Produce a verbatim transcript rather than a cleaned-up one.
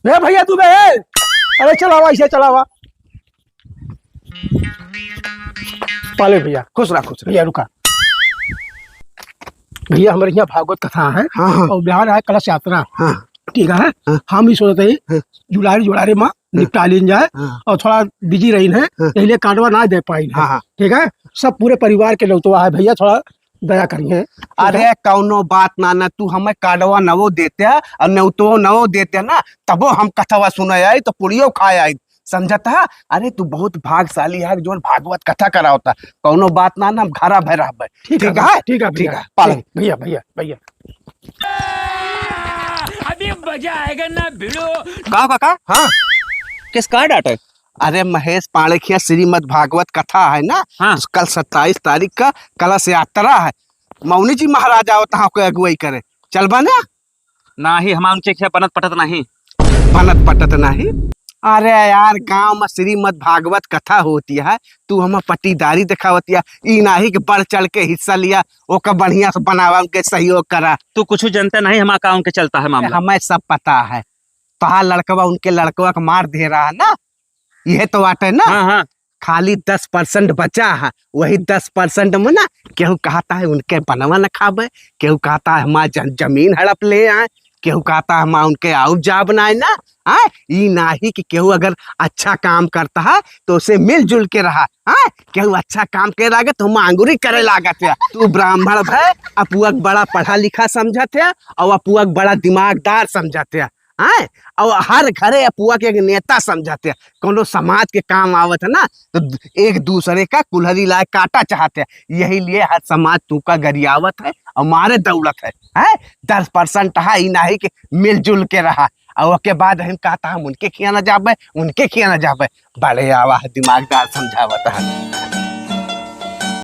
ए भैया, तू बे, ए! अरे चलावा, इसे चलावा। पाले भैया, खुश रहा, खुश रहा। भैया रुका। भैया, हमरे यहाँ भागवत कथा है। हाँ, हाँ। और बिहान है कलश यात्रा। हाँ। ठीक है? हाँ। हम ही सोचते हैं, हाँ। जुलारी जुलारी माँ हाँ। निपटा लीन जाए हाँ। और थोड़ा बिजी रही है, हाँ। इसलिए कार्डवा ना दे पाई है। हाँ, हाँ। ठीक है? सब पूरे परिवार के नेउतवा है भैया, थोड़ा दया करिए। अरे, कौनो बात ना, ना, तू हमें कार्डवा नवो देते हैं और नेउतवो नवो देते हैं ना, तबो हम कथवा सुने आई तो पुड़ियो खाए आई, समझत है? अरे, तू बहुत भागशाली है, जोन भागवत कथा करावता। कौनो बात ना, ना, हम घरा भर रहबे। ठीक है, ठीक है? ठीक है भैया। ठीक है, पाले। ठीक, भैया, भैया, भैया। अभी मजा आएगा ना भिड़ो। का काका? हाँ। किस का डांटे? अरे महेश पांड़े खिया श्रीमद् भागवत कथा है ना, हाँ। कल सत्ताईस तारीख का कलश यात्रा है। मौनी जी महाराज आवत हैं ओके अगुवाई करे, चलबा ना? नाही, हमार उनके खिया बनत पटत नाही। बनत पटत नाही? अरे यार, गांव में श्रीमद् भागवत कथा होती है, तू हम पट्टीदारी दिखावतिया, ई नाही कि बढ़ चढ़ के हिस्सा लिया, ओका बढ़िया से बनावा, उनके सहयोग करा। तू कुछ जनते नहीं, हमार का उनके चलता है मामला। हमें सब पता है, तोहार लड़कवा उनके लड़कवा के मार दे रहा है ना, यह तो बात है ना। हाँ, हाँ। खाली दस परसेंट बचा है, वही दस परसेंट में ना केहू कहता है उनके बनवा न खाबे, केहू कहता है हमार जन-, जमीन हड़प ले आए, केहू कहता है हमार उनके आउब जाब ना है ना। हाँ, ई नाही कि केहू अगर अच्छा काम करता है तो उसे मिलजुल के रहा। हाँ, केहू अच्छा काम करे लागे तो हम आंगुरी करे लागत है। तू ब्राह्मण भय, अपुआ के बड़ा पढ़ा लिखा समझत है और अपुआ के बड़ा दिमागदार समझत है। हैं? और हर घरे अपुआ के एक नेता समझत है, कोनो समाज के काम आवत है ना, तो एक दूसरे का कुल्हरी लाए काटा चाहत है। यही लिए हर समाज तू का गरियावत है और मारे दौड़त है, हैं? दस परसेंट है, ई नाही कि मिलजुल के रहा। और ओके बाद हम कहता हम उनके खिया ना जाबे, उनके खिया ना जाबे। बड़े आवा है, दिमागदार समझावत है।